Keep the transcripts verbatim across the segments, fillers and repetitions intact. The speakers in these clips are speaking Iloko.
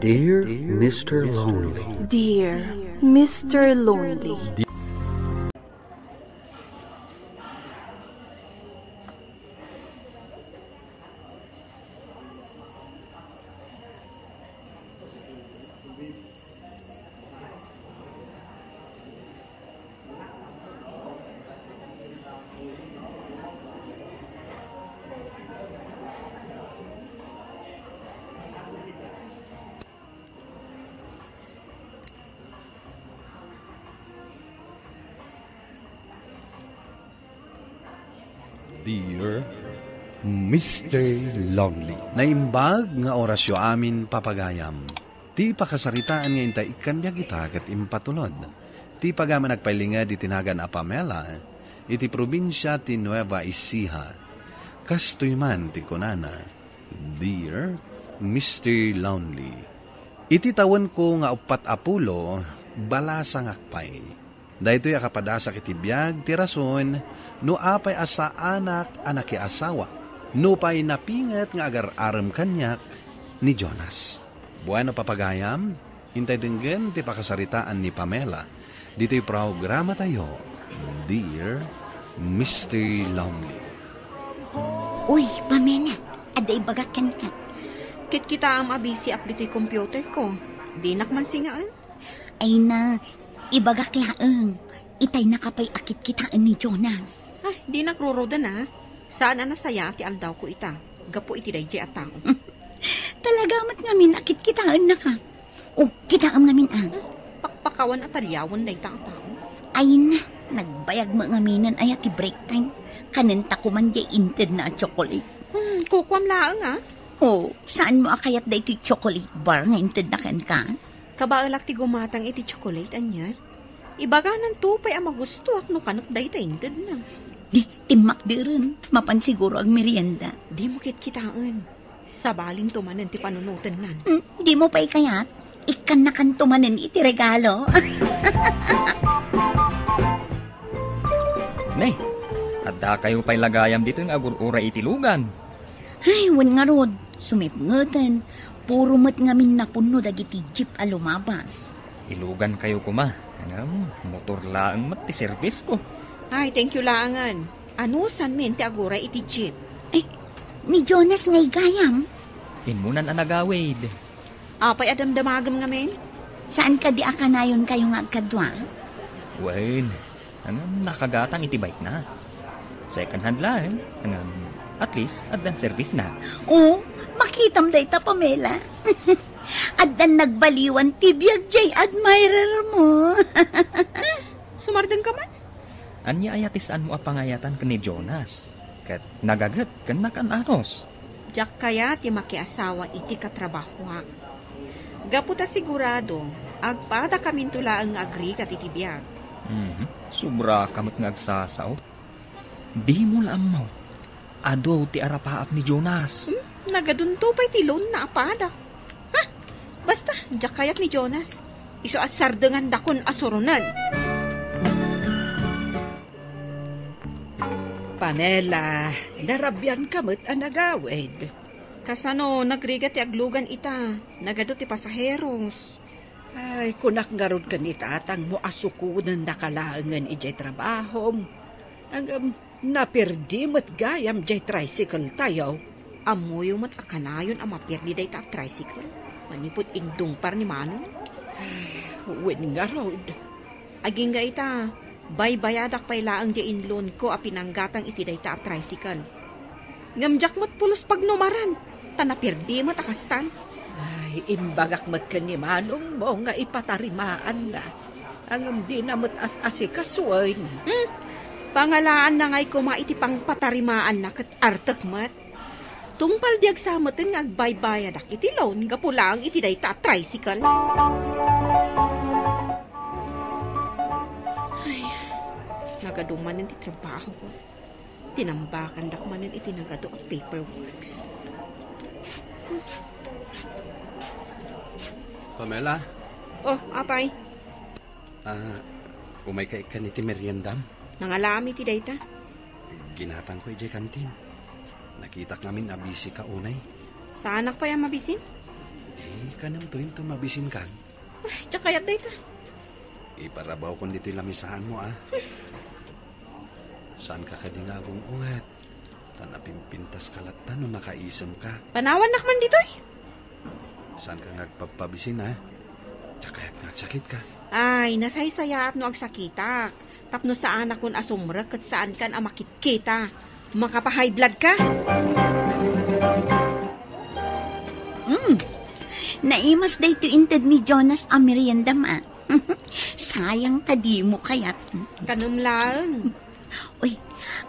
Dear Mister Lonely. Dear Mister Lonely. Dear Mister Lonely. Naimbag nga orasyo amin, papagayam. Ti pakasaritaan nga intay ikkan biag ita ket impatulod. Ti pagaman agpailinged iti nagan a Pamela, iti probinsia ti Nueva Ecija. Kastoy man ti kunana, Dear Mister Lonely. Iti tawenko nga uppat a pulo, balasangak pay. Daytoy a kapadasak iti biag ti rason no apay a saanak a nakiasawa, nupay napinget nga agar-arem kaniak ni Jonas. Bueno, papagayam, intay denggen ti pakasaritaan ni Pamela ditoy programatayo, Dear Mister Lonely. Uy, Pamela, adda ibagak kenka. Ket kitaem a busy-ak ditoy computer ko. Dinak man singaen. Ay na, ibagak laeng. Itay nakapay a kitkitaen ni Jonas. Ay, dinak ruroden, a. Saan a nasaya ti aldaw ko ita, gapu iti daydiay a tao. Talaga met ngamin a kitkitaennaka. O, kitaem ngamin, a. Pakpakawan a taliawen dayta a tao. Ay na, nagbayag met ngaminen aya ti break time. Kanenta koman diay intedna a chocolate. Hmm, kukuam laeng, a. O, saanmo a kayat daytoy chocolate bar nga intedna kenka? Kabaelak ti gumatang iti chocolate, ania? Ibagananto pay a magustoak no kanek dayta intedna. Di, timmakderen. Mapan siguro agmerienda. Dimo kitkitaen. Sabalinto manen ti panunotennan. Hmm, dimo pay kayat? Ikkannakanto manen iti regalo. Ne, addakayo pay la gayam ditoy nga agur-uray iti lugan. Ay, wen ngarud, sumipngeten, puro met ngamin napunno dagiti jeep a lumabas. Ilugankayo koma, ngem motor laeng met ti serbisko. Ay, thank you laengen. Anusanmin ti aguray iti jeep? Ay, ni Jonas nga igayam. Immunan a nagawid. Apay a damdamagem ngamin? Saan kadi a kanayonkayo nga agkadua? Wen, ngem nakagatang iti bike-na. Second hand laeng, ngem at least addan service-na. O, makitam dayta, Pamela. Addan nagbaliwan ti biag diay admirer mo. Sumardengka man? Ania aya ti saanmo a pangayatan ken ni Jonas? Ket nagaget ken nakan-anos? Diak kayat ti makiasawa iti katrabahoak. Gapu ta sigurado, agpadakaminto laeng nga agrigat iti biag. Mhm. Sobraka met nga agsasao. Dimo la ammo. Adu ti arapaap ni Jonas. Hmm? Nagadunto pay ti loan-na a padak. Ha? Basta, diak kayat ni Jonas. Isu a sardengandakon a suronen. Pamela, narabianka met a nagawid. Kasano, nagrigat ti aglugan ita. Nagadu ti pasaheros. Ay, kunak ngarud ken ni tatangmo a sukonennaka laengen idiay trabahom. Ngem, naperdi met gayam diay tricycle-tayo. Ammoyo met a kanayon a maperdi dayta a tricycle. Manipud indungpar ni Manong. Ay, wen ngarud. Agingga ita, baybayadak pay laeng diay inlonko a pinanggatang iti dayta a tricycle. Ngem diak met pulos pagnumaran, ta naperdi met a kastan. Ay, imbagak met ken ni manongmo nga ipatarimaanna. Ngem dina met as-asikasoen. Hmm, pangalaanna ngay koma iti pangpatarimaanna ket artek met. Tungpal biag sa meten nga agbaybayadak iti loan gapu laeng iti dayta a tricycle. Ay, nagadu manen ti trabaho ko. Tinambakandak manen iti nagadu a paperworks. Pamela? Oh, apay. Ah, umayka ikkan iti meriendam? Nangalaam iti dayta. Ginatangko idiay kantin. Nakitak ngamin a busy ka unay. Saanak pay a mabisin? Di kanemto into mabisinkan? Ay, diak kayat dayta. Iparabawkon ditoy lamisaanmo, a. Saanka kadi nga agung-unget? Ta napimpintaska latta no nakaisemka. Panawannak man ditoy. Saanka nga agpabpabisin, a? Diak kayat nga agsakitka. Ay, nasaysayaat no agsakitak. Tapno saanakon a sumrek ket saankan a makitkita. Makapa-high blood ka. Mm. Naimas daytoy inted ni Jonas a merienda, ma. Sayang ta dimo kayat. Kanam laeng. Uy,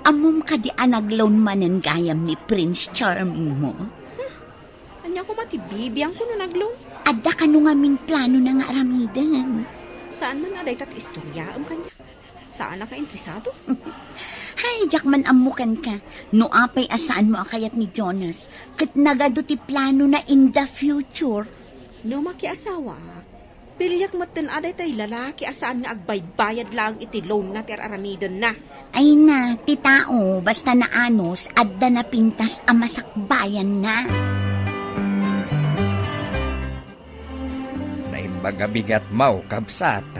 ammom kadi a nag-loan manen gayam ni Prince Charming mo? Ania koma ti bibiangko no nag-loan? Adda kano ngamin planona nga aramiden? Saan man a dayta ti istoryaem kaniak. Saanak nga interesado. Hay, diak man ammo kenka. No apay a saanmo a kayat ni Jonas, ket nagadu ti planona in the future. No makiasawaak, piliak metten a daytay lalaki a saan nga agbaybayad laeng iti loanna ti ar-aramidenna. Ay na, ti tao, basta naanus, adda napintas a masakbayanna. Naimbag a bigatmo, kabsat.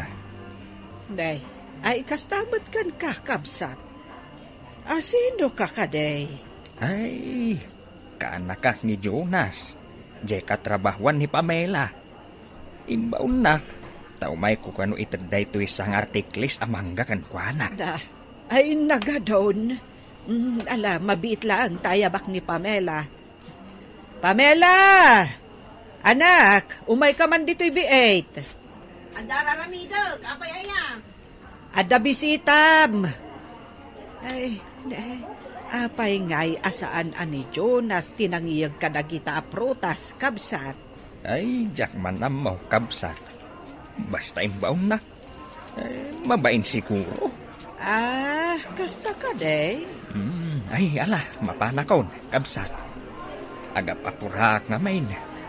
Day, ay kasta met kenka, kabsat. A, sinoka kadi? Ay, kaanakak ni Jonas. Diay katrabahoan ni Pamela. Imbaonnak, ta umayko kano ited daytoy sangartiklis a mangga kenkuana. Da, ay nagadon. Mm, ala, mabiit laeng ta ayabak ni Pamela. Pamela! Anak, umayka man ditoy biit. Adda ar-aramidek, apay aya? Adda bisitam. Ay, ay, apay ngay a saan a ni Jonas ti nangiyeg kadagita a prutas, kabsat? Ay, diak man ammo, kabsat. Basta imbaonnak. Eh, mabain siguro. Ah, kasta kadi? Hmm, ay, ala, mapanakon, kabsat. Agap-apuraak ngamin,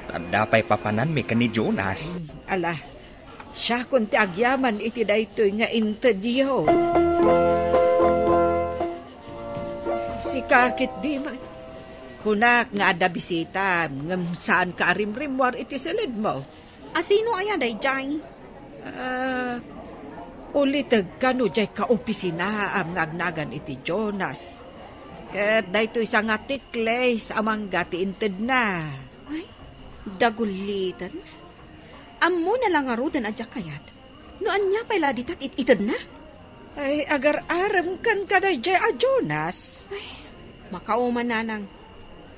ta adda pay papananmi ken ni Jonas. Hmm, ala, siakon ti agyaman iti daytoy nga intedyo. Sika ketdi met. Kunak nga adda bisita, ngem saanka a rimrimmuar iti siledmo. A sino aya daydiay? Ah, ulitegka no diay kaopisinaam nga agnagan iti Jonas. Ket daytoy sangatiklis a mangga ti intedna. Ay, dagulliten. Ammona la ngaruden a diak kayat. No ania pay la dita it-itedna? Ay, agar-arem kenka daydiay a Jonas. Ay, makauman, nanang.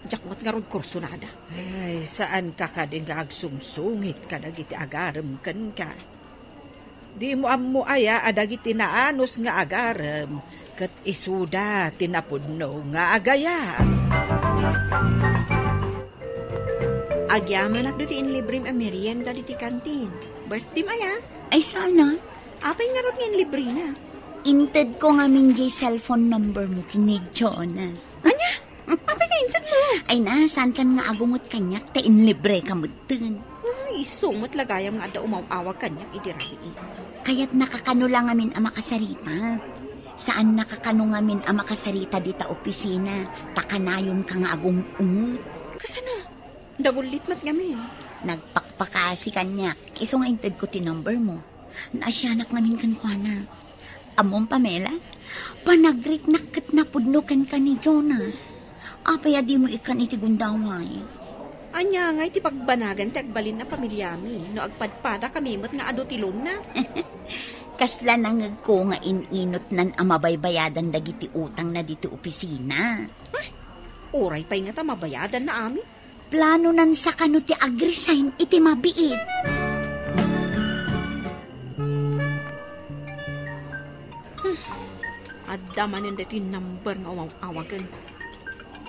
Diak met ngarud kursunada. Ay, saanka kadi nga agsungsungit kadagiti agarem kenka? Dimo ammo aya a dagiti naanus nga agarem ket isuda ti napudno nga agayam? Agyamanak ditoy inlibrem a merienda ditoy kantin. Birthdayem aya? Ay, sana. Apay ngarud nga inlibrena? Intedko ngamin diay cellphone number mo ken ni Jonas. Ania? Apay nga intedmo? Ay na, saankan nga agungot kaniak ta inlibreka metten. Ay, isu met la gayam nga adda umaw-awag kaniak idi rabii. Kayatnaka kano la ngamin a makasarita. Saannaka kano ngamin a makasarita dita opisina, ta kanayonka nga agung-unget. Kasano? Dagullit met ngamin. Nagpakpakasi kaniak, isu nga intedko ti number mo. Naasianak ngamin kenkuana. Ammom, Pamela, panagriknak ket napudno kenka ni Jonas. Apay a dimo ikkan iti gundaway? Ania ngay ti pagbanagan ti agbalin a pamiliami no agpadpadakami met nga adu ti loanna? Kasla nangegko nga in-inutnan a mabaybayadan dagiti utangna ditoy opisina. Ay, uray pay ngata mabayadanna amin. Planonan sa kano ti agresign iti mabiit. Hmm. Adda manen daytoy number nga umaw-awagen.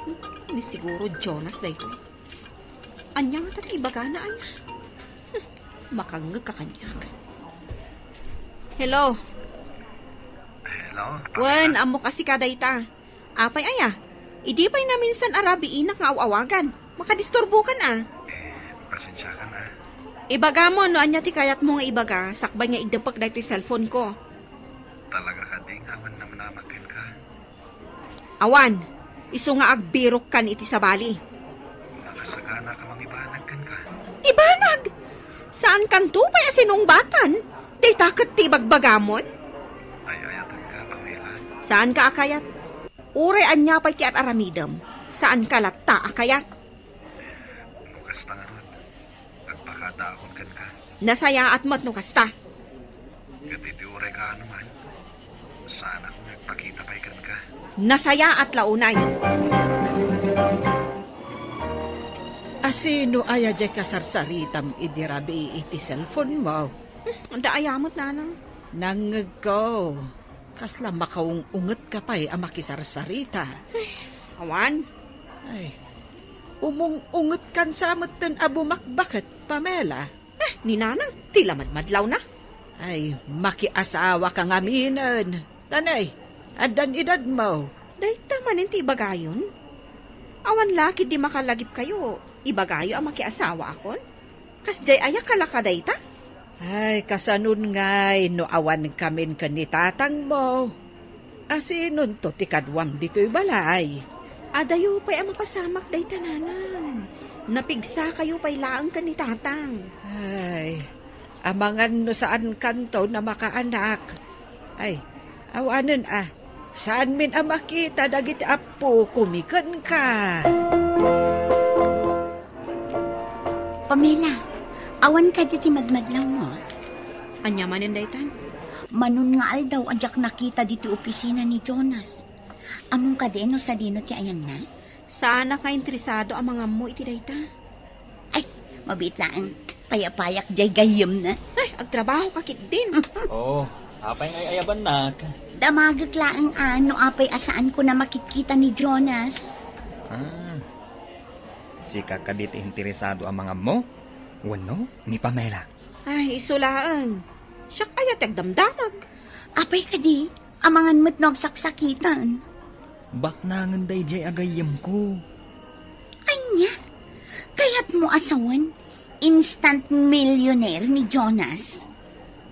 Hmm, ni siguro Jonas daytoy. Ania ngata ti ibagana aya? Hmm, makangngeg ka kaniak. Hello? Hello, Wen, Pamela? Ammok a sika dayta. Apay aya? Idi pay naminsan a rabiinak nga aw-awagan. Makadisturbokan a. Eh, pasensiakan a. Ibagam no ania ti kayatmo nga ibaga, sakbay nga iddepek daytoy cellphone ko. Talaga kadi nga awan namnama kenka? Awan, isu nga agbirokkan iti sabali. Makasag Anak a mangibanag kenka. Ibanag! Saankanto pay a sinungbatan? Dayta ket ti ibagbagamon? Ay, ayatenka, Pamela. Saanka a kayat? Uray ania pay ti ar-aramidem, saanka latta a kayat? No kasta ngarud, agpakadaakon kenka. Nasayaat met no kasta. Ket iti uray kaano man, saanak nga agpakita pay kenka. Nasayaat la unay. Asino aya diay kasarsaritam idi rabii iti cellphone mo? Hmm, adda aya met, nanang. Nangngegko. Kasla makaung-ungetka pay a makisarsarita. Awan. Ay, umung-ungetkan sa metten a bumakbaket, Pamela. Eh, ni nanang, ti la madmadlawna. Ay, makiasawaka ngaminen. Tanay, addan edadmo. Dayta manen ti ibagayon? Awan la ketdi makalagipkayo, ibagayo a makiasawaakon? Kasdiay aya kala kadayta? Ay, kasanon ngay no awankamin ken ni tatangmo? Asinonto ti kaduam ditoy balay? Adayo pay a mapasamak dayta, nanang. Napigsakayo pay laeng ken ni tatang. Ay, amangan no saankanto a makaanak. Ay, awanen a, saanmin a makita dagiti appokomi kenka. Pamela, awan kadi ti madmadlawmo? Ania manen daytan? Manon nga aldaw a diak nakita ditoy opisina ni Jonas. Ammom kadi no sadino ti ayanna? Saanak a interesado a mangammo iti dayta. Ay, mabiit laeng. Payapayak diay gayyemna. Ay, agtrabahoka ketdin. Oh, apay nga ay-ayabannak? Damagek laeng a no apay a saanko a makitkita ni Jonas. Ah, sika kadi ti interesado a mangammo? Wenno ni Pamela? Ay, isu laeng. Siak aya ti agdamdamag. Apay kadi, amangan met no agsaksakitan. Baknangen daydiay a gayyemko. Ania? Kayatmo a sawen, instant millionaire ni Jonas?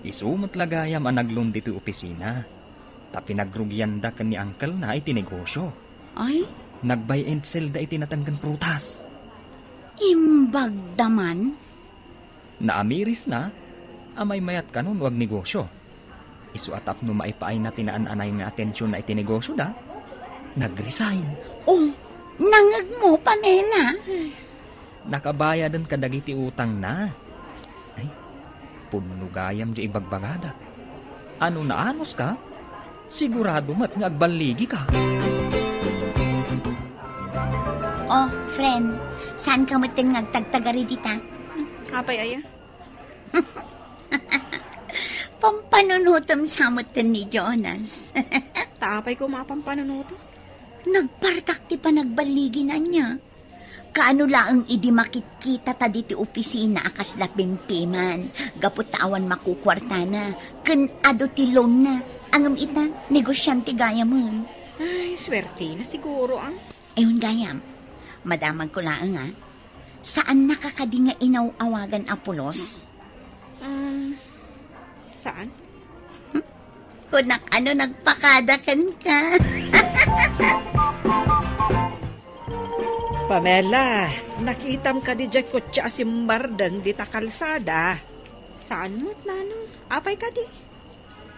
Isu met la gayam a naglon ditoy opisina. Ta pinagrugianda ken ni uncle-na iti negosyo. Ay? Nag-buy and sell da iti natenggen prutas. Imbagda man? Naamirisna a maymayat kano no agnegosyo. Isu a tapno maipaayna ti naan-anay nga atensionna iti negosyoda, nag-resign. Oh, nangngegmo, Pamela? Nakabayaden kadagiti utangna. Ay, pudno gayam diay ibagbagada. Ano naanuska? Sigurado met nga agballigika. Oh, friend, saanka metten nga agtagtagari dita? Apay aya? Pampanunotem sa metten ni Jonas. Ta apay koma a pampanunotek? Nagpartak ti panagballigina ania. Kaano laeng idi makitkita ta diti opisina a kasla pimpiman, gapu ta awan makukuartana, ken adu ti loan-na. Ngem ita, negosiante gayamen. Ay, suertina siguro, ah. Ayun gayam, madamagko laeng, ah. Saannaka kadi nga inaw-awagan a pulos? Um, saan? Kunak ano nagpakada kenka. Pamela, nakitam kadi diay kotse a simmardeng dita kalsada? Saan met, nanang? Apay kadi?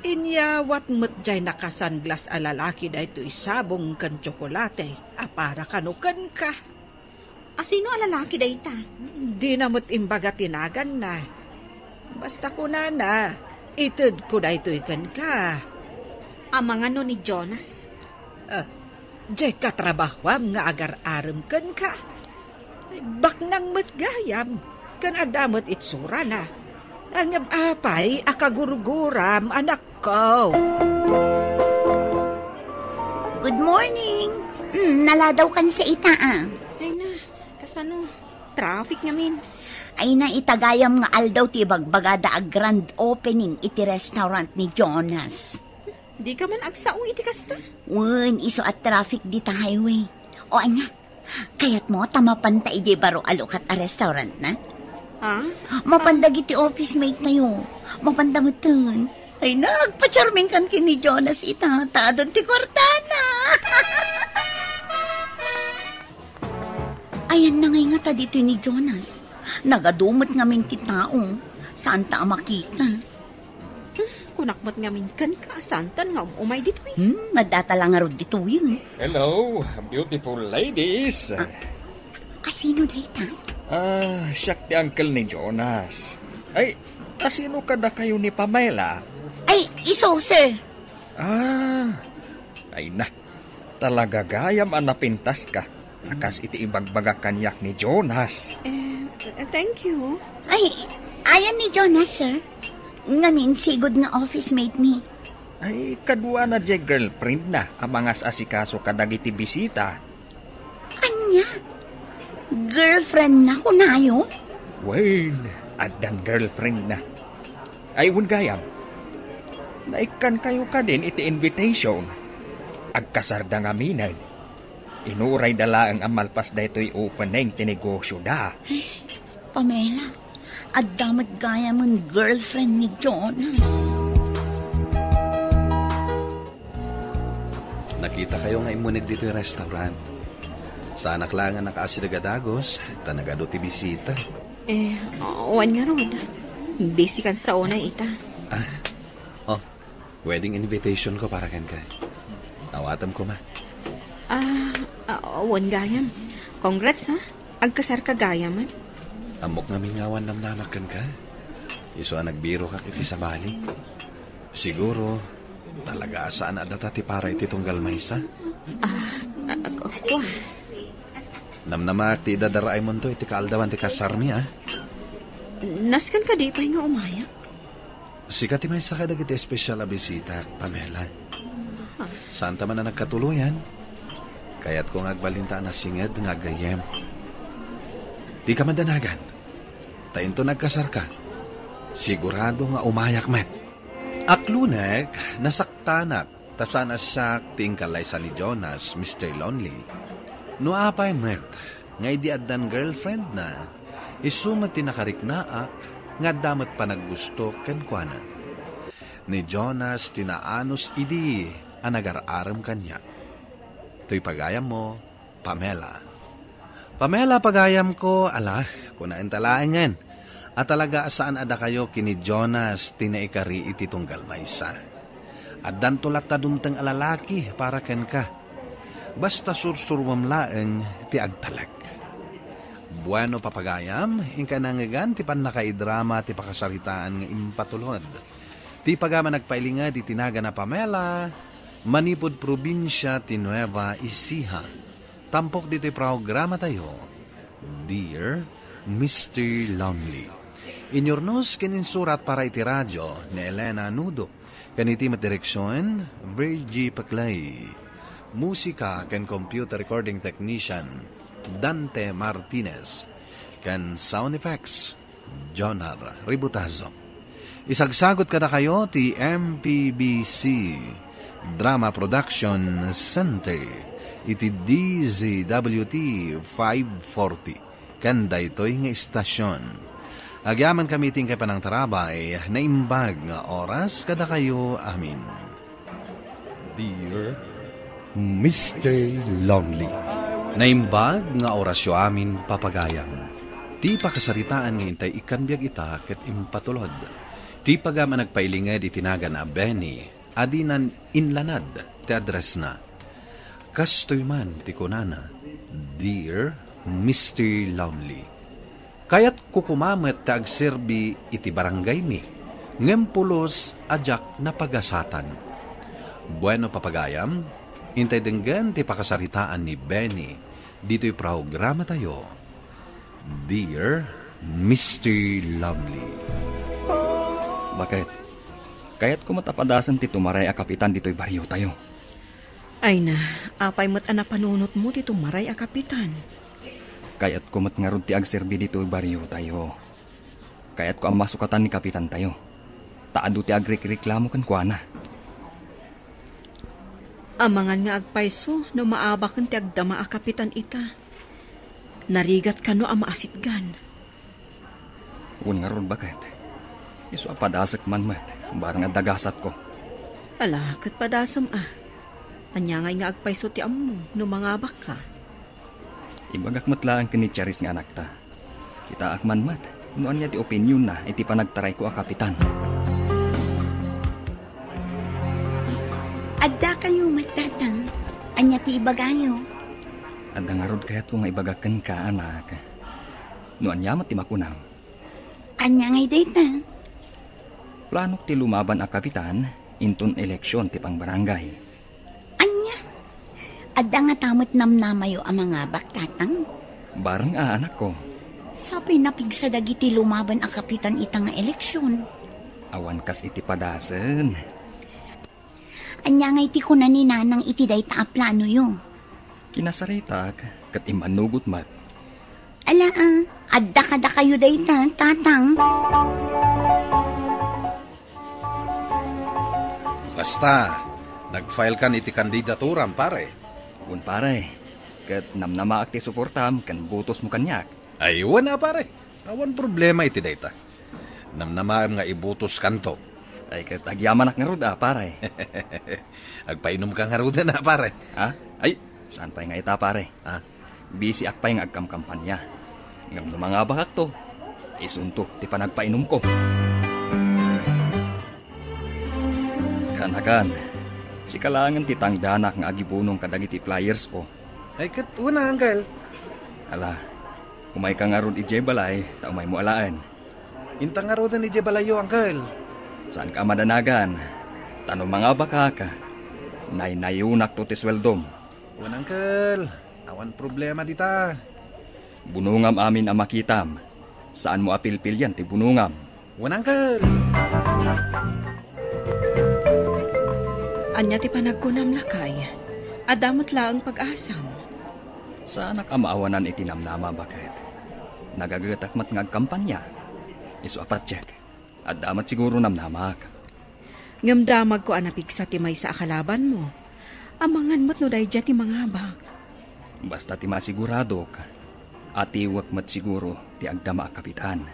Inyawat met diay nakasanglas a lalaki daytoy sabong ken tsokolate a para kano kenka. Asino a lalaki dayta? Dina met imbaga ti naganna. Basta kunana, itedko daytoy kenka. Amangan no ni Jonas? Ah, diay katrabahuam nga agar-arem kenka. Ay, baknang met gayam, ken adda met itsurana. Ngem apay a kagurguram, anakko? Good morning. Mm, naladawkan sa ita, ah. Ay na, kasano? Traffic ngamin. Ay na, ita gayam nga aldaw ti ibagbagada a grand opening iti restaurant ni Jonas. Dika man agsao iti kasta? Wen, isu a traffic dita highway. O ania, kayatmo ta mapanta idiay baro a lukat a restaurant na? Ha? Mapan dagiti office mate tayo. Mapanta metten. Ay, nagpa-charming kan ken ni Jonas ita, ta adun ti kuartana. Ayanna ngay ngata ditoy ni Jonas. Nagadu met ngamin ti tao. Saanta a makita. Hmm, kunak met ngamin kenka, saantan nga um-umay ditoy. Hmm, adda ta la ngarud ditoy. Hello, beautiful ladies. Ah, asino dayta? Ah, siak ti uncle ni Jonas. Ay, asino kadakayo ni Pamela? Ay, isu, sir. Ah, ay na. Talaga gayam a napintaska. A kas iti ibagbagak kaniak ni Jonas. Eh, eh, thank you. Ay, ayan ni Jonas, sir. Ngamin, sigud nga office mate mi. Ay, kaduana diay girlfriend na a mangas-asikaso kadagiti bisita. Ania? Girlfriend na kunayo? Wen, addan girlfriend na. Ay, wen gayam. Naikkankayo kadin iti invitation. Agkasarda ngaminen. Inurayda laeng a malpas daytoy opening ti negosioda. Pamela, adda met gayamen girlfriend ni Jonas. Nakitakayo nga immuneg ditoy restaurant. Saanak laeng a nakaasideg a dagus, ta nagadu ti bisita. Eh, wen ngarud. Busy kan sa unay ita. Ah, oh, wedding invitation ko para kenka. Awatem koma. Ah, ah, wen gayam. Congrats, ha? Agkasarka gayamen. Ammok ngamin nga awan namnamak kenka. Isu a nagbirokak iti sabali. Siguro, talaga a saan a data ti para iti tunggal maysa? Ah, ah, ah, kua. Namnamaak ti idadaraaymonto iti kaaldawan ti kasarmi, ah. Nasken kadi pay nga umayak? Sika ti maysa kadagiti espesyal a bisita, Pamela. Ah. Saanta man a nagkatuloyan, kayatko nga agbalinta a nasinged nga agayyem. Dika madanagan. Ta inton agkasarka, sigurado nga umayak met. Aklunek, nasaktanak, ta saan a siak ti inkallaysa ni Jonas, Mister Lonely. No apay met nga idi addan girlfriend na, isu met ti nakariknaak nga adda met panaggusto kenkuana. Ni Jonas ti naanus idi a nagar-arem kaniak. Toy pagayammo, Pamela. Pamela, pagayamko, ala, kunaenta laengen a talaga a saan a dakayo ken ni Jonas ti naikari iti tunggal maysa. Addanto latta dumteng a lalaki para kenka. Basta sursuruem laeng ti agtalek. Bueno, papagayam, inka nangngegan ti pannakaidrama ti pakasaritaan nga impatulod. Ti pagayam a nagpailinged iti nagan a Pamela, manipud probinsia ti Nueva Ecija. Tampok ditoy programatayo, Dear Mister Lonely. Inyurnos ken insurat para iti radio ni Elena Nudo, ken iti met direksion, Virgie Paclay. Musika ken computer recording technician, Dante Martinez. Ken sound effects, Jonar Ributazo. Isagsagot kadakayo ti M P B C Drama Production Center iti D Z W T five forty ken daytoy nga istasion. Agyamankami ti inkay panangtarabay, naimbag nga oras kadakayo amin. Dear Mister Lonely. Naimbag nga orasyo amin, papagayam. Ti pakasaritaan nga intay ikkan biag ita ket impatulod. Ti pagayam a nagpailinged iti nagan a Benny, a dinan inlanad ti addressna. Kastoy man ti kunana, Dear Mister Lonely. Kayatko koma met ti agserbi iti barangaymi, ngem pulos a diak napagasatan. Bueno, papagayam, intay denggen ti pakasaritaan ni Benny ditoy programatayo, Dear Mister Lonely. Baket, kayatko met a padasem ti tumaray a kapitan ditoy bariotayo. Ay na, apay met a napanunotmo ti tumaray a kapitan? Kayatko met ngarud ti agserbi ditoy bariotayo. Kayatko a masukatan ni kapitantayo, ta adu ti agrikreklamo kenkuana. Amangan nga agpayso no maabaken ti agdama a kapitan ita. Narigat kano a maasitgan. Wen ngarud, baket. Isu a padasek man met, barang adda gasatko. Ala, ket padasem a. Ania ngay nga agpayso ti ammo no mangabakka? Ibagak met laeng ken ni Charis nga anakta. Kitaak man met no ania ti opinionna iti panagtarayko a kapitan. Addakayo met, Tatang. Ania ti ibagayo? Adda ngarud kayatko nga ibagak kenka, anak. No ania met ti makunam? Ania ngay dayta? Planok ti lumaban a kapitan inton eleksyon ti pangbarangay. Ania? Adda ngata met namnamayo a mangabak, Tatang? Bareng a, anakko. Sapay napigsa dagiti lumaban a kapitan ita nga eleksyon. Awan kas iti padasen. Ania ngay ti kuna ni Nanang iti dayta a planoyo? Kinasaritak ket immanugot met. Ala, a, adda kadakayo dayta, Tatang. Kasta, nag-file kan iti kandidaturam, pare? Wen, pare. Ket namnamaak ti suportam ken botosmo kaniak. Ay, wen a, pare. Awan problema iti dayta. Namnamaem nga ibotoskanto. Ay, ket agyamanak ngarud a, pare. Agpainumka ngaruden a, pare. Ha? Ay, saan pay nga ita, pare? Ha? Bisiak pay nga agkamkampanya. Ngem no mangabakakto, isunto ti panagpainumko. Kaanakan, sika laengen ti tangdanak nga agibunong kadagiti flyersko. Ay, ket wen a, Uncle. Ala, umayka ngarud idiay balay, ta umaymo alaen. Inta ngaruden idiay balayyo, Uncle. Saanka a madanagan, ta no mangabakak, naynayonakto ti sueldom. Wen, Uncle. Awan problema dita. Bunongam amin a makitam. Saanmo a pilpilian ti bunongam. Wen, Uncle. Ania ti panagkunam, lakay? Adda met laeng pag-asam. Saanak a maawanan iti namnama, baket. Nagagetak met nga agkampanya. Isu a patiek. Adda met siguro namnamak. Ngem damagko a napigsa ti maysa a kalabanmo. Amangan met no daydiay ti mangabak. Basta ti masiguradok, atiwek met siguro ti agdama a kapitan.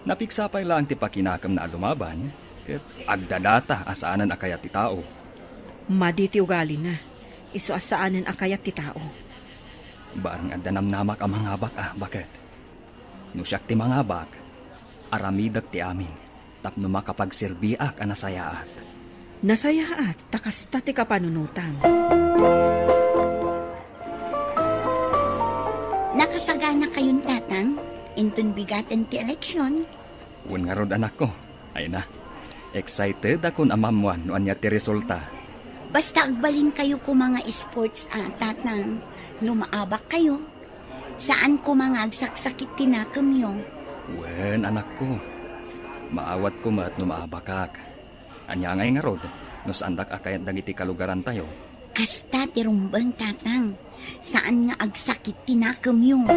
Napigsa pay laeng ti pakinakemna a lumaban, ket agdadata a saanen a kayat ti tao. Madi ti ugalina, isu a saanen a kayat ti tao. Bareng adda namnamak a mangabak a, baket. No siak ti mangabak, aramidek ti amin tapno makapagserbiak a nasayaat. Nasayaat, ta kasta ti kapanunotam. Nakasaganakayon, Tatang, inton bigaten ti eleksyon? Wen ngarud, anakko. Ay na, excited akon a maammuan no ania ti resulta. Basta agbalinkayo koma nga sports a, Tatang, no maabakkayo. Saan koma nga agsaksakit ti nakemyo. Wen, anakko. Maawatko met no maabakak. Ania ngay ngarud, no saandak a kayat dagiti kalugarantayo? Kasta ti rumbeng, Tatang. Saan nga agsakit ti nakemyo.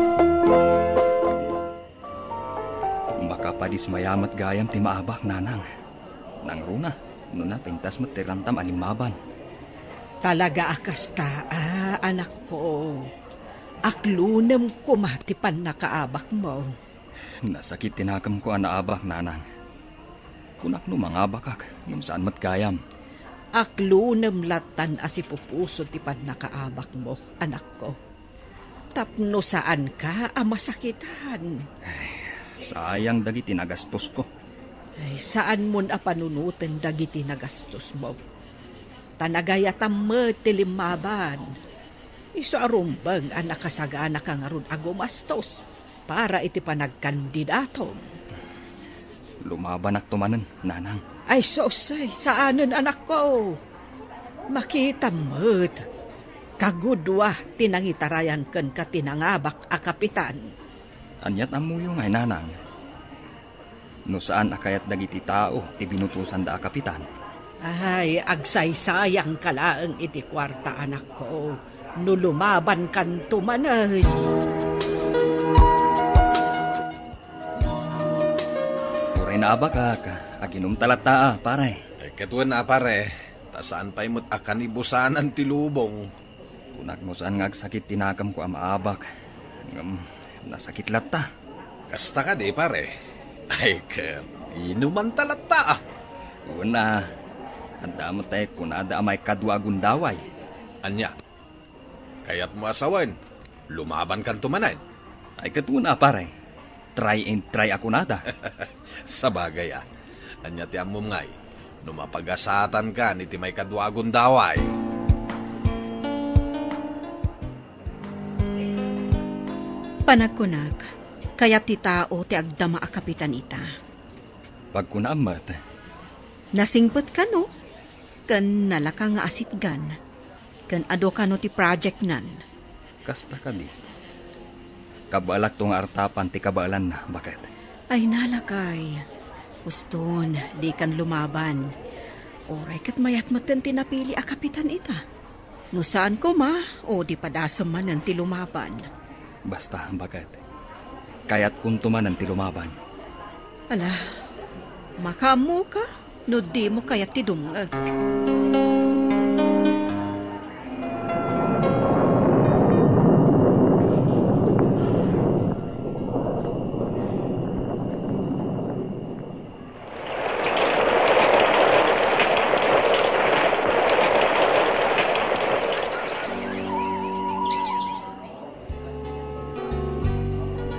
Makapadismaya met gayam ti maabak, Nanang. Nangruna, no napintas met ti rantam a limmaban. Talaga a kasta a, anakko. Aklunem koma ti pannakaabakmo. Nasakit ti nakemko a naabak, Nanang. Kunak no mangabakak, ngem saan met gayam. Aklunem lattan a sipupuso ti pannakaabakmo, anakko. Tapno saanka a masakitan. Ay, sayang dagiti nagastosko. Ay, saanmon a panunoten dagiti nagastosmo. Ta nagayatam met ti limmaban. Isu a rumbeng a nakasaganaka ngarud a gumastos para iti panagkandidatom. Lumabanakto manen, Nanang. Ay, sus, ay, saanen, anakko. Makitam met. Kagudua ti nangitarayan kenka ti nangabak a kapitan. Aniat ammoyo ngay, Nanang? No saan a kayat dagiti tao ti binutosanda a kapitan. Ay, agsaysayangka laeng iti kuarta, anakko, no lumabankanto manen. Uray naabakak, aginumta latta a, pare. Eh, ket wen a, pare, ta saan pay met a kanibusanan ti lubong. Kunak no saan nga agsakit ti nakemko a maabak. Ngem, nasakit latta. Kasta kadi, pare? Ay, ket, inumanta latta, a. Una, adda met tay kunada a maikadua a gundaway. Ania? Kayatmo a sawen? Lumabankanto manen. Ay, ket una, pare. Try and try a kunada. Sabagay, a. Ania ti ammom ngay, no mapagasatankan iti maikadua a gundaway? Panagkunak, kayat ti tao ti agdama a kapitan ita. Pagkunaam met. Nasingpet kano, ken nalaka nga asitgan, ken adu kano ti project nan. Kasta kadi. Kabaelakto nga artapan ti kabaelanna, baket. Ay, nalakay. Uston, dikan lumaban. Uray ket mayat metten ti napili a kapitan ita. No saan koma, o di padasem manen ti lumaban. Basta, baket. Kayatkonto manen ti lumaban. Ala, makaammoka no dimo kayat ti dumngeg.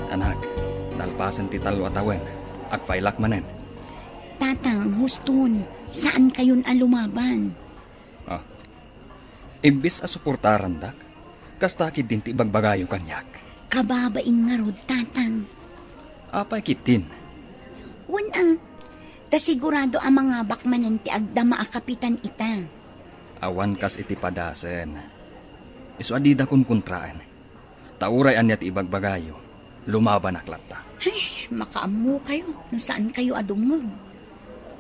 Anak, nalpasen ti tallo a tawen, agpailak manen. Tatang, huston, saankayon a lumaban. Ah. Imbes a suportarandak, kasta ketdin ti ibagbagayo kaniak. Kababain ngarud, Tatang. Apay ketdin? Wen a, ta sigurado a mangabak manen ti agdama a kapitan ita. Awan kas iti padasen. Isu a dida kunkontraen. Ta uray ania ti ibagbagayo, lumabanak latta. Ay, makaammokayo no saankayo a dumngeg.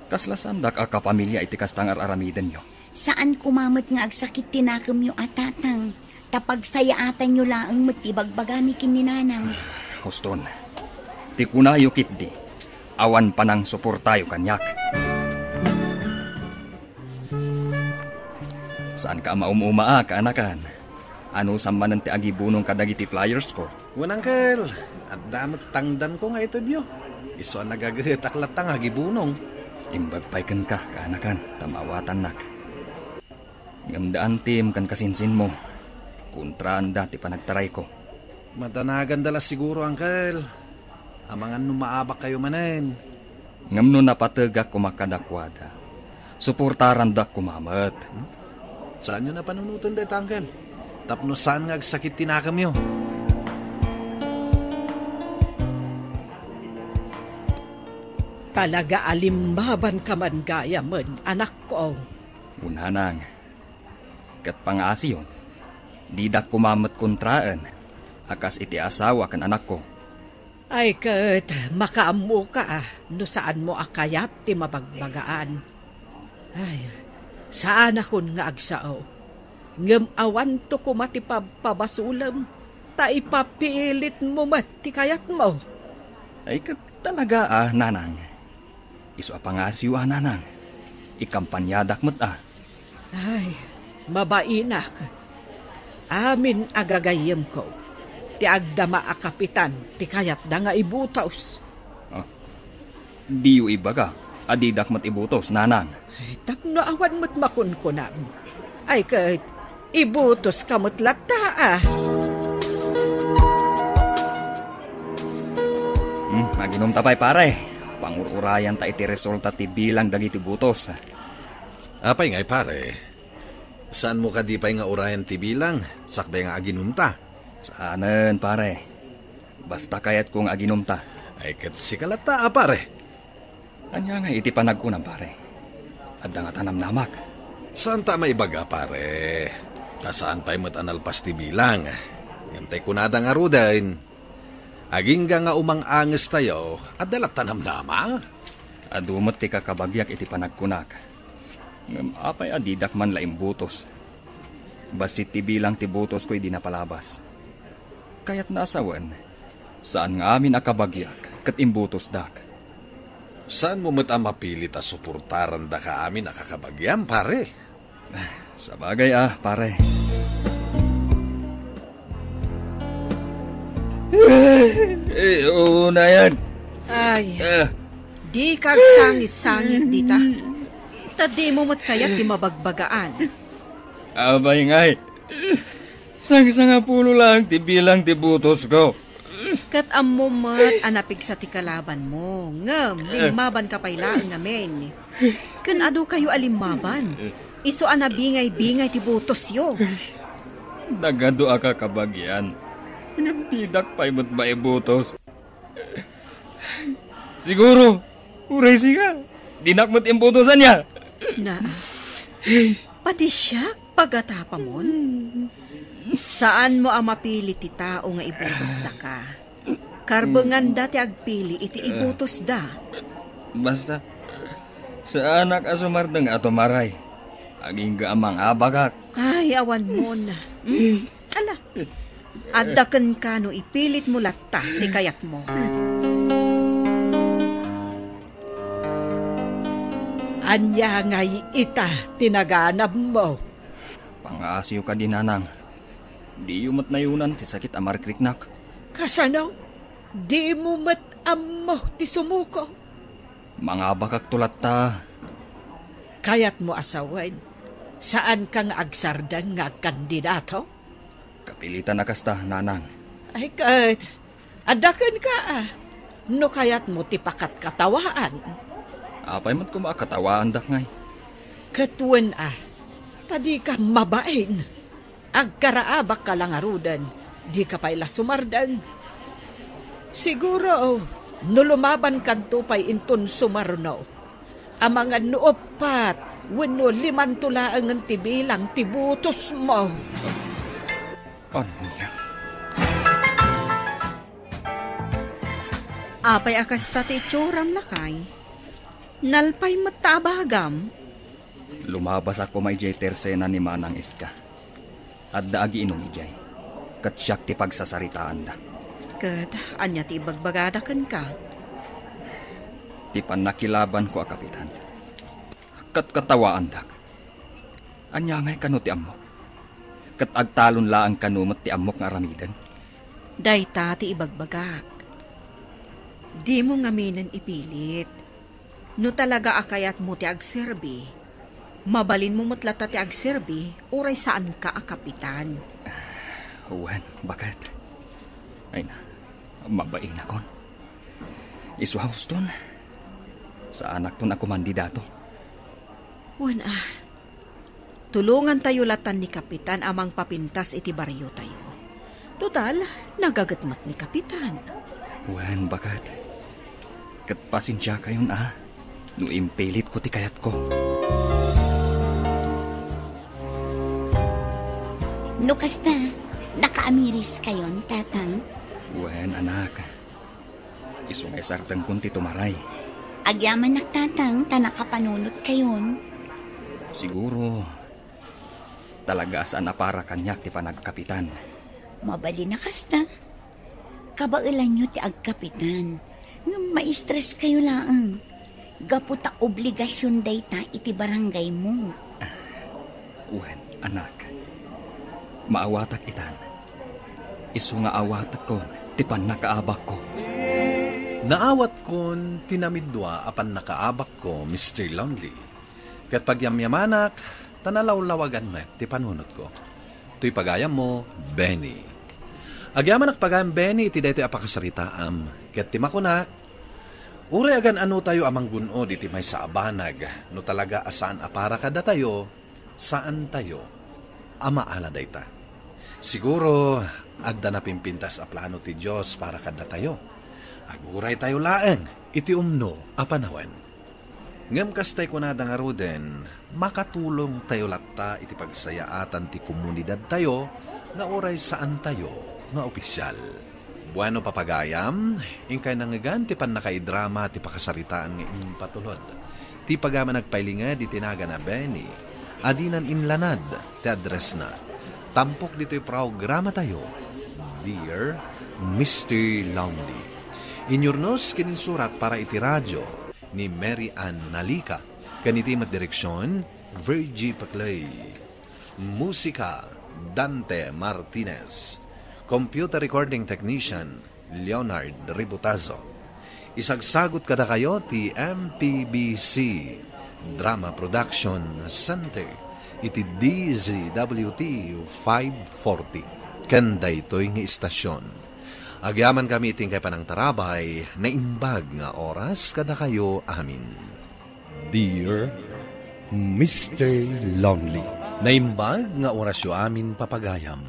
Kasla saandak a kapamilya iti kasta nga ar-aramidenyo. Saan koma met nga agsakit ti nakemyo a tatang, ta pagsayaatanyo laeng met ti ibagbagami ken ni nanang. Huston, ti kunayo ketdi, awan panangsuportayo kaniak. Saanka a maum-uma, kaanakan. Anusam manen ti agibunong kadagiti flyersko? Wen, Uncle, adda met tangdanko nga itedyo. Isu a nagagetak latta nga agibunong. Imbag pay kenka, kaanakan, ta maawatannak. Ngem da antim ken kasinsinmo, kontraanda ti panagtarayko. Madanaganda la siguro, Uncle. Amangan no maabakkayo manen. Ngem no napategak koma kadakuada, suportarandak koma met. Hmm? Saanyo napanunoten dayta, Uncle? Tapno saan nga agsakit ti nakemyo. Talaga a limmabanka man gayamen, anakko. O nanang, ket pangaasiyon, didak koma met kontraen a kas iti asawa ken anakko. Ay ket makaammoka no saanmo a kayat ti mabagbagaan. Ay, saanakon nga agsao. Ngem awanto koma ti pabpabasolem, ta ipapilitmo met ti kayatmo. Ay ket talaga a, nanang. Isu a pangaasiyo a, nanang. Ikampaniadak met a. Ay, mabainak. Amin a gagayyemko, ti agdama a kapitan ti kayatda nga ibutos. Ah, diyo ibaga a didak met ibutos, nanang. Ay, tapno awan met makunkunam. Ay, ket ibutoska met latta a. Hmm, aginumta pay, pare. Pangur-urayanta iti resulta ti bilang dagiti butos. Apay ngay, pare? Saanmo kadi pay nga urayan ti bilang, sakbay nga aginumta? Saanen, pare. Basta kayatko nga aginumta. Ay, ket sika latta a, pare. Ania nga iti panagkunam, pare? Adda ngata namnamak? Saanta a maibaga, pare. Ta saan pay met a nalpas ti bilang. Ngem tay kunada ngaruden, agingga nga umang-angestayo, adda latta namnama? Adu met ti kakabagiak iti panagkunak. Ngem apay a didak man la imbutos? Bassit ti bilang ti butosko idi napalabas. Kayatna a sawen, saan nga amin a kabagiak ket imbutosdak. Saanmo met a mapilit a suportarandaka amin a kakabagiam, pare? Sabagay a, pare. Eh, unayan. Ay, Ah. Di ka agsangit-sangit dita. Ta dimo met kayat ti mabagbagaan. Apay ngay. Sangsangapulo laeng ti bilang ti butosko. Ket ammo met a napigsa ti kalabanmo, ngem limmabanka pay laeng ngamin. Ken adu kayo a limmaban, isu a nabingay-bingay ti butosyo. Nagadu a kakabagian, ngem dinak pay met maibutos. Siguro, uray sika, dinak met imbutosan ya. Na, pati siak, pagatapamon. Saanmo a mapili ti tao nga ibutos daka. Karbenganda ti agpili iti ibutos da. Basta, saanak a sumardeng a tumaray. Agingga a mangabagak. Ay, awan mon. Mm. Ala, adda kenka no ipilitmo latta ti kayatmo. Ania ngay ita ti naganabmo? Pangaasiyo kadi, nanang. Diyo met nayonan ti sakit a marikriknak. Kasano? Dimo met ammo ti sumuko? Mangabakakto latta. Kayatmo a sawen, saanka nga agsardeng nga agkandidato? Kapilitan a kasta, nanang. Ay, ket, adda kenka, a, no kayatmo ti pakatkatawaan. Apay met koma a katawaandak ngay? Ket wen, a, ta dika mabain. Agkaraabakka la ngaruden, dika pay la sumardeng. Siguro, no lumabankanto pay inton sumarno, amangan no uppat wenno limanto laengen ti bilang ti butosmo. Ania? Apay a kasta ti itsuram, lakay? Nalpay met ta abagam. Lumabasak koma idiay tersena ni Manang Iska. Adda agiinum idiay, ket siak ti pagsasaritaanda. Ket ania ti ibagbagada kenka? Ti pannakilabanko a kapitan. Ket katawaandak. Ania ngay kano ti ammok? Ket agtalon laeng kano met ti ammok nga aramiden? Dayta ti ibagbagak. Dimo ngaminen ipilit. No talaga a kayatmo ti agserbi, mabalinmo met latta ti agserbi, uray saanka a kapitan. Wen, baket. Ay na, mabainakon. Isu a huston, saanakton a kumandidato. Wen a, tulongantayo latan ni Kapitan a mangpapintas iti bariotayo. Total, nagaget met ni Kapitan. Wen, baket. Ket pasensiakayon a, no impilitko ti kayatko. No kasta, nakaamiriskayon, Tatang? Wen, anak. Isu nga isardengkon ti tumaray. Agyamanak, Tatang, ta nakapanunotkayon. Siguro, talaga a saan a para kaniak ti panagkapitan. Mabalin a kasta. Kabaelanyo ti agkapitan, ngem maistreskayo laeng. Gapu ta obligasion dayta iti barangaymo. Wen, anak. Maawatak itan. Isu nga awatekkon ti pannakaabakko. Naawatkon ti namidua a pannakaabakko, Mister Lonely. Ket pagyamyamanak, ta nalawlawagan met ti panunotko. Toy pagayammo, Benny. Agyamanak pagayam, Benny, iti daytoy a pakasaritaam. Ket ti makunak, uray agan-anotayo a manggun-od iti maysa a banag, no talaga a saan a para kadatayo, saantayo a maala dayta. Siguro, adda napimpintas a plano ti Dios para kadatayo. Aguraytayo laeng iti umno a panawen. Ngem kastay kunada ngaruden, makatulongtayo latta iti pagsayaatan ti komunidadtayo nga uray saantayo nga opisial. Bueno, papagayam, inkay nangngegan ti pannakaidrama ti pakasaritaan nga impatulod. Ti pagayam a nagpailinged iti nagan a Benny, a dinan inlanad ti addressna. Tampok ditoy programatayo, Dear Mister Lonely. Inyurnos ken insurat para iti radio ni Mary Ann Nalica, ken iti met direksion, Virgie Paclay. Musika, Dante Martinez. Computer recording technician, Leonard Ributazo. Isagsagut kadakayo ti M P B C Drama Production Center iti D Z W T five forty. ken daytoy nga istasyon. Agyamankami iti inkay panangtarabay, naimbag nga oras kadakayo amin. Dear Mister Lonely. Naimbag nga orasyo amin, papagayam.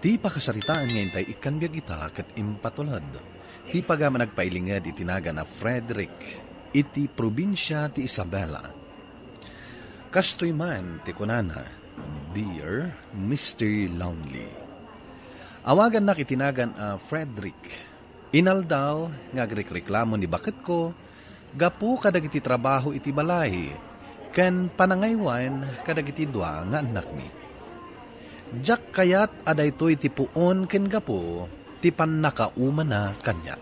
Ti pakasaritaan nga intay ikkan biag ita ket impatulod ti pagayam a nagpailinged iti nagan a Frederick iti probinsia ti Isabela. Kastoy man ti kunana, Dear Mister Lonely. Awagannak iti nagan a Frederick. Inaldaw nga agrikreklamo ni baketko gapu kadagiti trabaho iti balay ken panangaywan kadagiti dua nga annakmi. Diak kayat a daytoy ti puon ken gapu ti pannakaumana kaniak.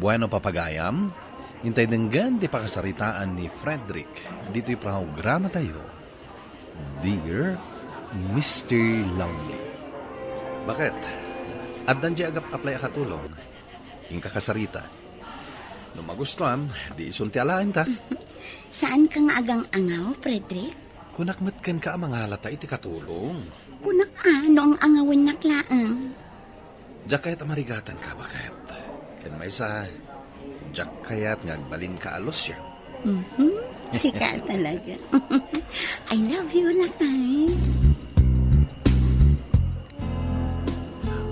Bueno, papagayam, intay denggen ti pakasaritaan ni Frederick ditoy programatayo, Dear Mister Lonely. Baket, addan di agap-apply a katulong? Inka kasarita. No magustuam, di isun ti alaenta. Saan ka nga agang-angaw, Frederick? Kunak met kenka a mangalata iti katulong. Kunak a, no ang-angawennak laeng. Diak kayat a marigatan ka, baket. Ken maysa, diak kayat nga agbalin ka a Lucian. Mhm. Sika talaga. I love you, lakay.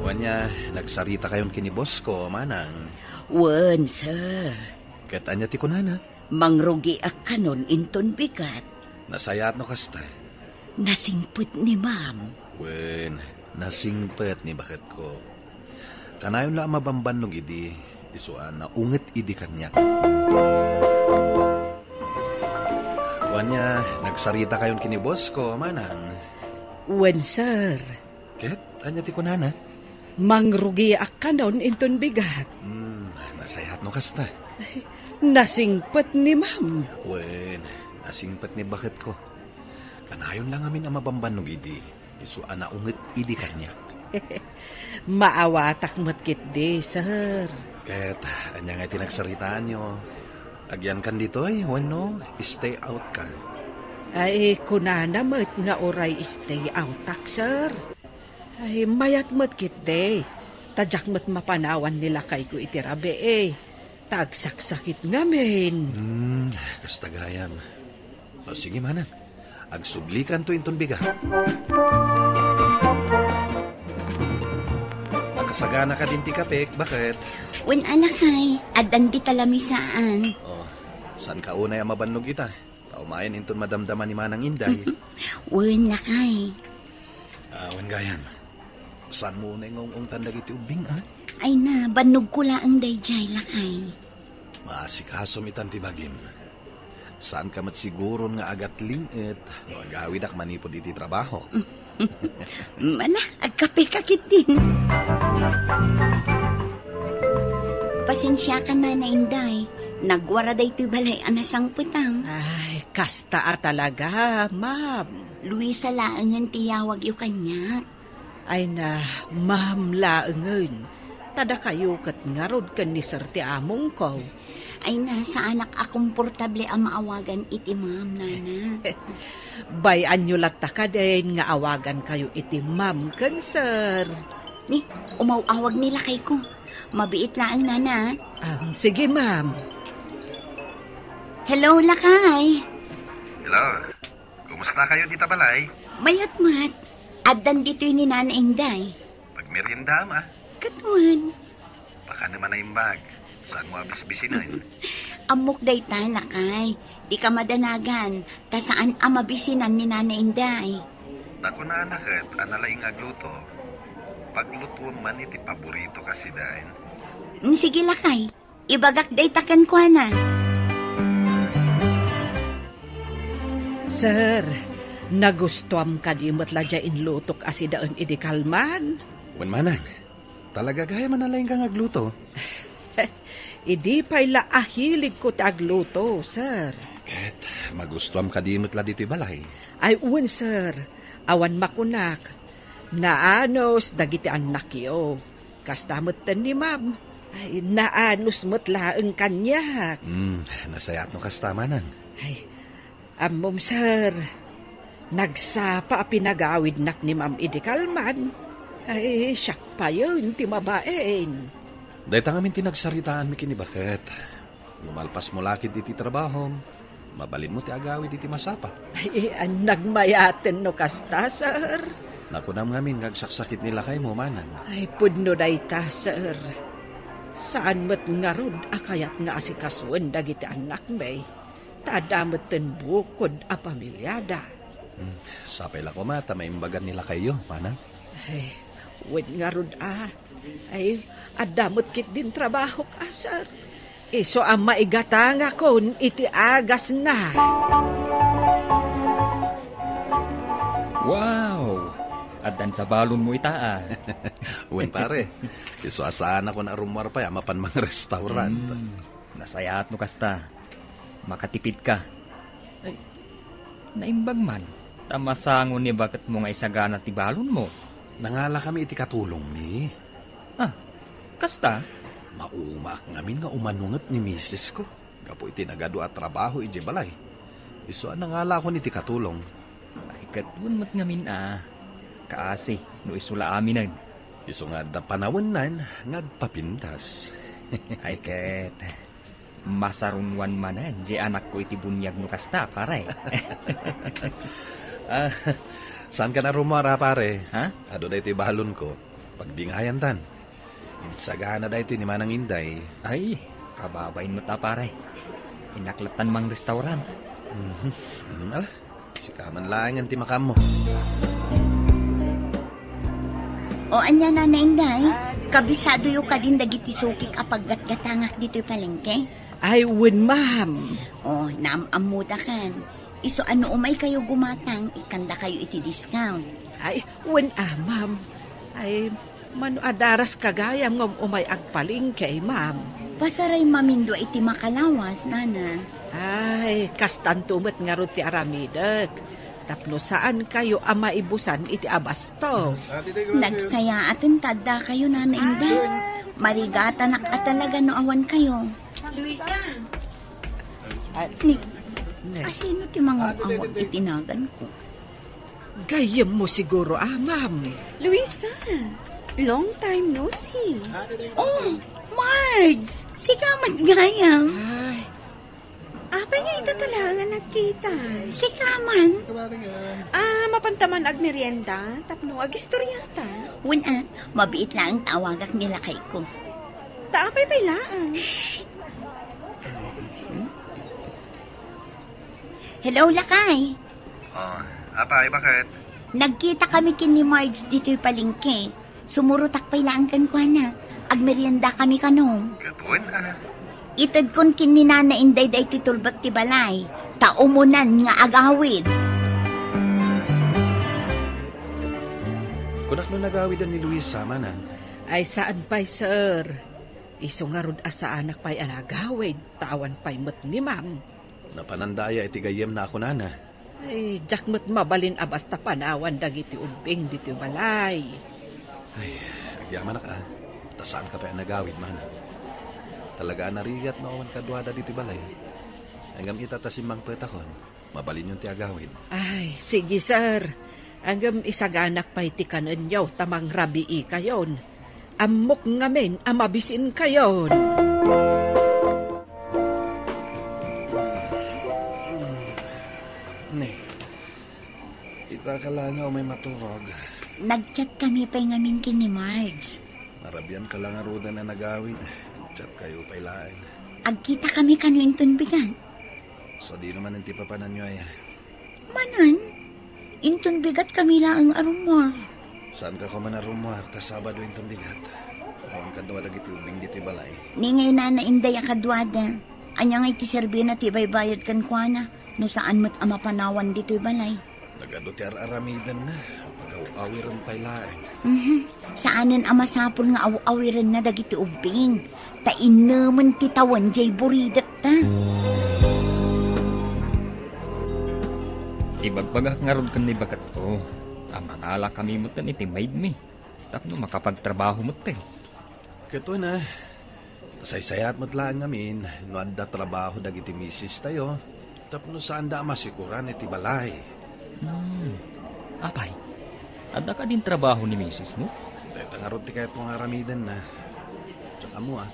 Wen nia, nagsarita kayon ken ni boss ko, manang. Wen, sir. Ket ania ti kunana? Mangrugiak kanon inton bigat. Nasayaat no kasta. Nasingpet ni ma'am. Wen, nasingpet ni baketko. Kanayon la a mabambannog idi, isu a naunget idi kaniak. Wen nia, nagsarita kayon ken ni boss ko, manang. Wen, sir. Ket ania ti kunana? Mangrugiak kanon inton bigat. Hmm, nasayaat no kasta. Ay, nasingpet ni ma'am. Wen, nasingpet ni baketko. Kanayon la ngamin a mabambannog idi, isu a naunget idi kaniak. Maawatak met ketdi, sir. Ket ania nga ti nagsaritaanyo? Agyankan ditoy wenno stay out ka? Ay, kunana met nga uray stay outak, sir. Ay, mayat met ketdi. Ta diak met mapanawan ni lakayko iti rabii. Ta agsaksakit ngamin. Hmm, kasta gayam. O, sige, manang. Agsublikanto inton bigat. Nakasagana kadin ti kapek, baket? Wen a, lakay, addan dita lamisaan. O, saan ka unay a mabannog ita? Ta umayen inton madamdama ni Manang Inday. Wen, lakay. Ah, wen gayam. Saan mo unay nga ung-ungtan dagiti ubbing, a? Ay na, bannogko laeng daydiay, lakay. Maasikasom itan ti bagim. Saan ka met siguron nga agatling-et no agawidak manipud iti trabaho. Mala, agkape ka ketdin. Pasensiakan, Nana Inday. Nagwara daytoy balay a nasangpetam. Ay, kasta a talaga, ma'am. Luisa laengen ti yawagyo kaniak. Ay na, ma'am laengen. Ta dakayo ket ngarud ken ni Sir ti amongko. Ay na, saanak a komportable a maawagan iti ma'am, Nana. Bay-anyo latta kadin nga awagankayo iti ma'am ken sir. Ni, umaw-awag ni lakayko. Mabiit laeng, Nana. Ah, sige, ma'am. Hello, lakay. Hello. Kumusta kayo dita balay? Mayat met. Addan ditoy ni Nana Inday. Pagmerienda, ma. Ket wen. Baka naman naimbag. Saan mo abisbisinen? Ammok dayta, lakay. Di ka madanagan. Ta saan a mabisinan ni Nana Inday. Nakunana ket a nalaing agluto. Paglutuem man iti paborito ka sidaen. Mm, sige, lakay. Ibagak dayta kenkuana. Sir, nagustuam kadi met la diay inlutok a sidaen idi kalman? Wen manang, talaga gayam a nalaingka nga agluto. Idi pay la a hiligko ti agluto, sir. Ket magustuam kadi met la ditoy balay? Ay, wen, sir. Awan makunak. Naanus dagiti annakyo. Kasta metten ni ma'am. Ay, naanus met laeng kaniak. Hmm, nasayaat no kasta, manang. Ay, ammom, sir. Nagsapa a pinagawidnak ni ma'am idi kalman. Ay, siak payen ti mabain. Dayta ngamin ti nagsaritaanmi ken ni Baket. No malpasmo la ketdi iti trabahom, mabalinmo ti agawid iti masapa. Ay, nagmayaten no kasta, sir. Nakunam ngamin nga agsaksakit ni lakaymo, manang. Ay, pudno dayta, sir. Saan met ngarud a kayat nga asikasuen dagiti annakmi. Ta adda metten bukod a pamiliada. Hmm, sapay la koma ta maimbagan ni lakayyo, manang. Ay, wen ngarud a. Ay, adda met ketdin trabahok a, sir. Isu a maigatangakon iti agasna. Wow! Addan sa balonmo ita a. Wen, pare. Isu a saanakon a rummuar pay a mapan mangrestaurant. Hmm, nasayaat no kasta. Makatipidka. Ay, naimbag man. Ta masango ni Baketmo nga isagana ti balonmo. Nangalakami iti katulongmi. Ah, kasta? Maumaak ngamin nga umanunget ni misis ko. Gapu iti nagadu a trabaho idiay balay. Isu a nangalakon iti katulong. Ay, ket wen met ngamin a. Kaasi, no isu la aminen. Isu nga adda panawennan nga agpapintas. Ay, ket. Masarunoan manen diay anakko iti buniag no kasta, pare. Ah, saanka a rummuar a, pare? Ha? Adu daytoy balonko. Pagdingayantan. Insagana daytoy ni Manang Inday. Ay, kababain met a, pare. Innak lattan mangrestaurant. Mhm. Mhm, ala. Sika man laengen ti makaammo. O ania, Nana Inday, kabisadoyo kadin dagiti sukik a paggatgatangak ditoy palengke? Ay, wen, ma'am. O, naam-ammodakan. Isu a no umaykayo gumatang, ikkandakayo iti discount. Ay, wen a, ma'am. Ay, mano a daras ka gayam ngem umay agpalengke, ma'am? Pasaray mamindua iti makalawas, nana. Ay, kastanto met ngarud ti aramidek. Tapno saankayo a maibusan iti abasto. Nagsayaaten ta addakayo, Nana Inday. Marigatanak a talaga no awankayo. Luisa! Ah, ni, ne. Asino ti mangaw-awag iti naganko? Gayyemmo siguro, ah, ma'am. Luisa, long time no see. Oh, Margs! Sika met gayam. Ay. Apay nga ita talaga nagkita? Sika man. Ah, mapanta man agmerienda, tapno agistoryata. Wen a, mabiit laeng ta awagak ni lakayko. Ta apay pay laeng? Hello, lakay. Oh, apay, bakit? Nagkita kami ken ni Marge ditoy palengke. Sumurotak pay laeng kenkuana. Agmerienda kami kano. Ket wen a. Itedkon ken ni Nana Inday daytoy tulbek ti balay. Ta umunan nga agawid. Kunak no nagawiden ni Luisa, manang. Ay, saan pay, sir. Isu ngarud a saanak pay a nagawid, ta awan pay met ni ma'am. Napananda aya iti gayyemna a kunana? Ay, diak met mabalin a basta panawan dagiti ubbing ditoy balay. Ay, agyamanak a, ta saanka pay a nagawid, manang. Talaga a narigat no awan kaduada ditoy balay. Ngem ita ta simmangpetakon, mabalinyon ti agawid. Ay, sige, sir. Ngem isaganak pay ti kanenyo ta mangrabiikayon. Ammok ngamin a mabisinkayon. Ne, ita ka la nga umay maturog. Nagchat kami pay ngamin ken ni Marge. Narabian ka la ngaruden a nagawid. Nagchat kayo pay laeng. Agkita kami kano inton bigat. Sadino man ti papananyo aya? Manen, inton bigat kami laeng a rummuar. Saanka koma a rummuar, ta Sabado inton bigat. Awan kaduada dagiti ubbing ditoy balay. Ni ngay Nana Inday a kaduada. Ania ngay ti serbina ti ibaybayad kenkuana, no saan met a mapanawan ditoy balay? Nagadu ti ar-aramidenna, pagaw-awiren pay laeng. Mhm. Saanen a masapul nga aw-awirenna dagiti ubbing, ta innemen ti tawen diay buridekta. Ibagbagak ngarud ken ni baketko a mangalakami metten iti maidmi tapno makapagtrabaho metten. Ket wen a, saysayaat met laeng ngamin no adda trabaho dagiti misistayo tapno saanda a masikuran iti balay. Hmm. Apay, adda kadin trabaho ni misismo? Dayta ngarud ti kayatko nga aramiden na. Diak ammo, a.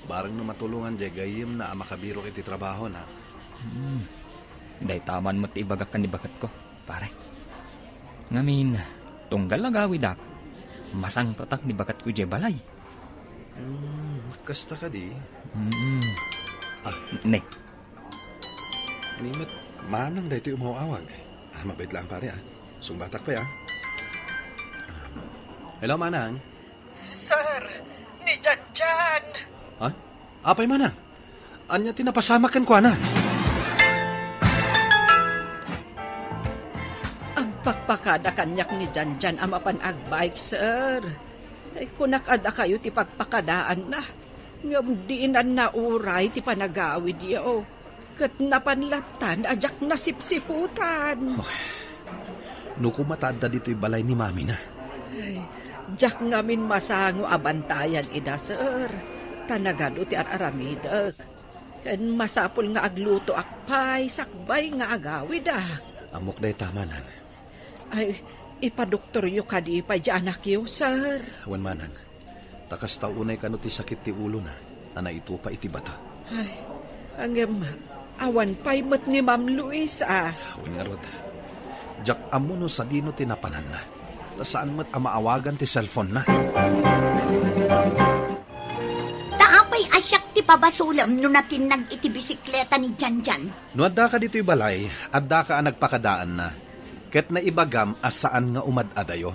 Bareng no matulongan diay gayyemna a makabirok iti trabahona. Hmm. Dayta man met ti ibagak ken ni baketko, pare. Ngamin, tunggal agawidak, masangpetak ni baketko idiay balay. Hmm, kasta kadi? Mm. Ah. Ne. Ni met, manang daytoy umaw-awag. Ah, mabait lang, pare, ah. Sungbatak pay, ah. Hello, manang. Sir, ni Janjan. Ha? Apay, manang? Ania ti napasamak kenkuana? Agpakpakada kaniak ni Janjan a mapan agbike, sir. Ay, kunak a dakayo ti pagpakadaanna. Ngem dinan nauray ti panagawidyo. Ket napan lattan a diak nasipsiputan. Oh, no koma ta adda ditoy balay ni mamina. Ay, diak ngamin masango a bantayan ida, sir. Ta nagadu ti ar-aramidek. Ken masapul nga aglutoak pay sakbay nga agawidak. Ammok dayta, manang. Ay, ipadoktoryo kadi pay di anakyo, sir. Wen, manang. Ta kasta unay kano ti sakit ti ulona a naitupa iti bata. Ay, ngem, awan pay met ni Ma'am Luisa. Wen ngarud, diak ammo no sadino ti napananna. Ta saan met a maawagan ti cellphone-na. Ta apay a siak ti pabasolem no natinnag iti bisikleta ni Janjan? No addaka ditoy balay, addaka a nagpakadaanna. Ket naibagam a saan nga umad-adayo.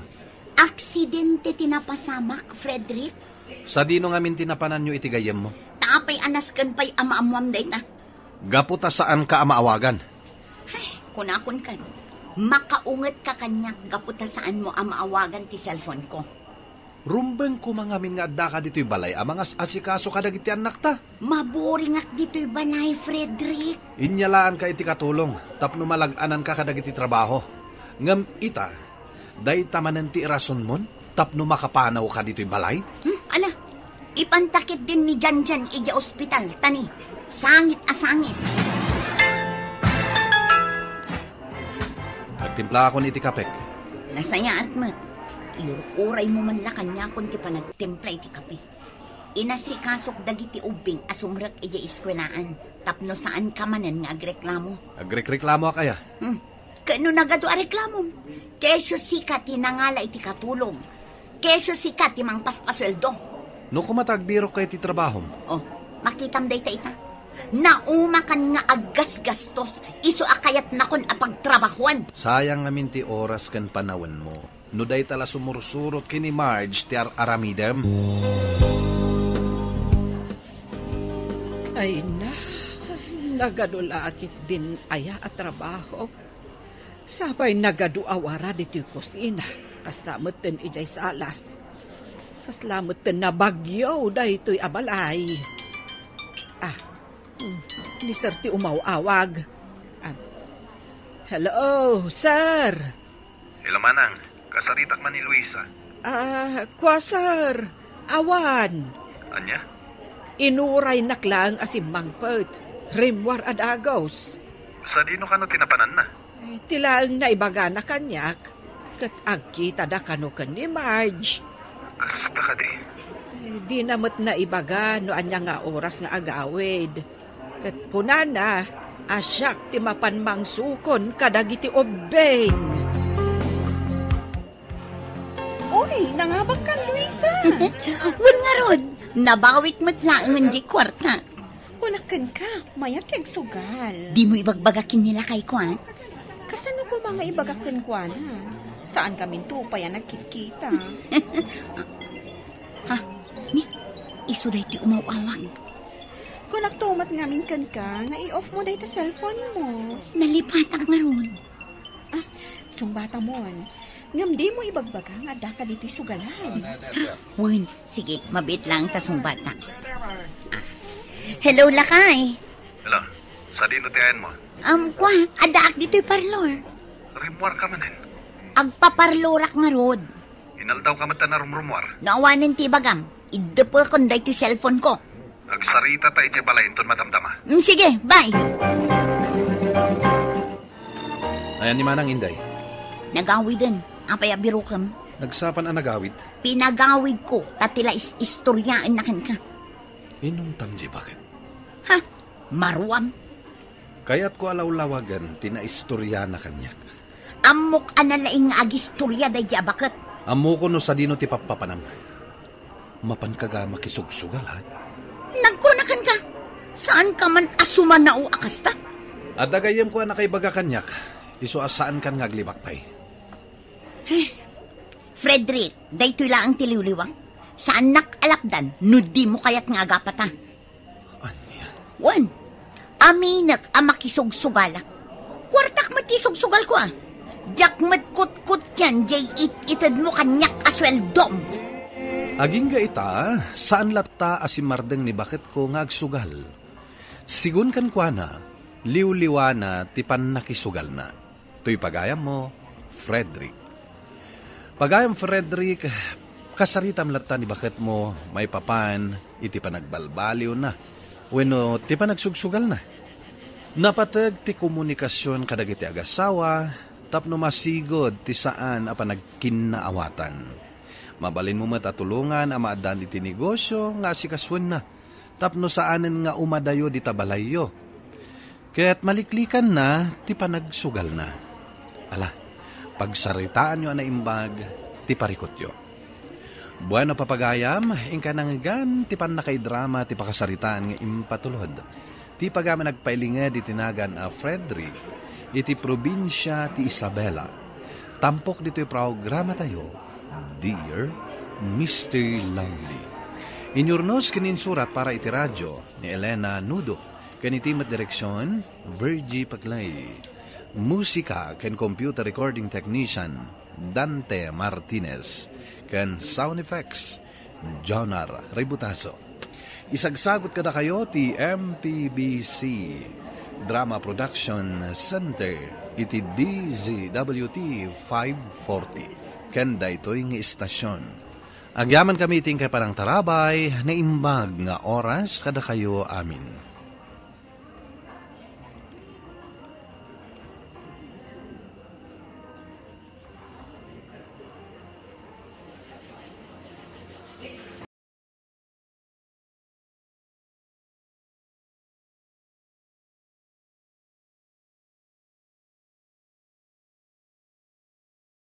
Aksidente ti napasamak, Frederick. Sadino ngamin ti napananyo iti gayyemmo? Ta apay a nasken pay a maammoam dayta? Gapu ta saanka a maawagan. Ay, kunakon ken, makaungetka kaniak gapu ta saanmo a maawagan ti cellphone-ko. Rumbeng koma ngamin nga addaka ditoy balay a mangas-asikaso kadagiti annakta. Maburingak ditoy balay, Frederick. Inyalaanka iti katulong tapno malag-ananka kadagiti trabaho. Ngem ita, dayta manen ti irasonmon tapno makapanawka ditoy balay? Hmm, ala, ipanta ketdin ni Janjan idiay ospital, ta ni, sangit a sangit. Agtimplaakon iti kapek. Nasayaat met. Iyur-uraymo man la kaniakon ti panagtimpla iti kape. Inasikasok dagiti ubbing a sumrek idiay eskuelaan tapno saanka manen nga agreklamo. Agrekreklamoak aya? Hmm. Ket no nagadu a reklamom, kesyo sika ti nangala iti katulong, kesyo sika ti mangpaspasueldo. No koma ta agbirokka iti trabahom? Oh, makitam dayta ita. Naumakan nga aggasgastos, isu a kayatnakon a pagtrabahoan. Sayang ngamin ti oras ken panawenmo. No dayta la sumursurot ken ni Marge ti ar-aramidem. Ay na, nagadu la ketdin aya a trabaho. Sapay nagadu a wara ditoy kusina, kasta metten idiay salas. Kasla metten nabagyo daytoy a balay. Ah, hmm, ni Sir ti umaw-awag. Ah, hello, sir. Hello, Manang. Kasaritak man ni Luisa. Ah, kua, sir. Awan. Ania? Inuraynak laeng a simmangpet. Rimmuar a dagus. Sadino kano ti napananna? Eh, ti laeng naibagana kaniak, ket agkitada kano ken ni Marge. Kasta kadi? Eh, dina met naibaga no ania nga oras nga agawid. Ket kunana a siak ti mapan mangsukon kadagiti ubbing. Uy, nangabak kan, Luisa! Wen ngarud, nabawik met laengen di kuarta. Kunak kenka, mayat ti agsugal. Dimo ibagbaga ken ni lakayko, a? Kasano koma nga ibagak kenkuana? Saan kaminto pay a nagkitkita. Ha? Ni, isu daytoy umaw-awag. Kunakto met ngamin kenka nga i-off mo dayta cellphone mo. Nalipatak ngarud. Ah, sungbatamon. Ngem dimo ibagbaga nga addaka ditoy sugalan. Wen, sige, mabiit laeng ta sungbata. Hello, lakay. Hello, sadino ti ayanmo? Um, kua, addaak ditoy parlor. Rimmuarka manen? Agpaparlorak ngarud. Inaldawka met a narumrumuar? No awanen ti ibagam, iddepekon daytoy cellphone ko. Agsarita ta idiay balay inton madamdama. Mm, sige, bye. Ayan ni Manang, Inday? Nagawiden. Apay a birokem? Nagsapan a nagawid? Pinagawidko, ta ti la is-, istoryaenna kenka. Inuntam di baket? Ha? Maruam? Kayatko a lawlawagen ti naistoryana kaniak. Ammok a nalaing nga agistorya daydi a baket. Ammokon no sadino ti pappapanam. Mapanka ga makisugsugal, ha? Nagkuna kenka, saanka man a sumanao a kasta? Adda gayyemko a nakaibaga kaniak, isu a saankan nga aglibak pay. Eh, Frederick, daytoy laeng ti liwliwang. Saannak a lapdan no dimo kayat nga agapata. Ania? Wen, aminek a makisugsugalak. Kuartak met ti sugsugalko, a. Diak met kutkotian diay it-itedmo kaniak a sueldom. Agingga ita, saan latta a simmardeng ni baketko nga agsugal. Sigun kenkuana, liwliwana ti pannakisugalna. Toy pagayammo, Frederick. Pagayam Frederick, kasaritam latta ni baketmo maipapan iti panagbalbaliwna wenno ti panagsugsugalna. Napateg ti komunikasion kadagiti agassawa tapno masigud ti saan a panagkinnaawatan. Mabalinmo met a tulongan a maaddaan iti negosio nga asikasuenna tapno saanen nga umadayo dita balayyo. Ket maliklikanna ti panagsugalna. Ala, pagsaritaanyo a naimbag ti parikutyo. Bueno, papagayam, inka nanggan ti pannakaidrama ti pakasaritaan nga impatulod. Ti pagayam a nagpailinged iti nagan a Frederick iti probinsia ti Isabela. Tampok ditoy programatayo, Dear Mister Lonely. Inyurnos ken insurat para iti radio ni Elena Nudo. Ken iti met direksion, Virgie Paclay. Musika ken computer recording technician, Dante Martinez. Ken sound effects, Jonar Ributaso. Isagsagot kadakayo ti M P B C Drama Production Center iti D Z W T five forty. Ken daytoy nga istasion. Agyamankami iti inkay panangtarabay, naimbag nga oras kadakayo amin.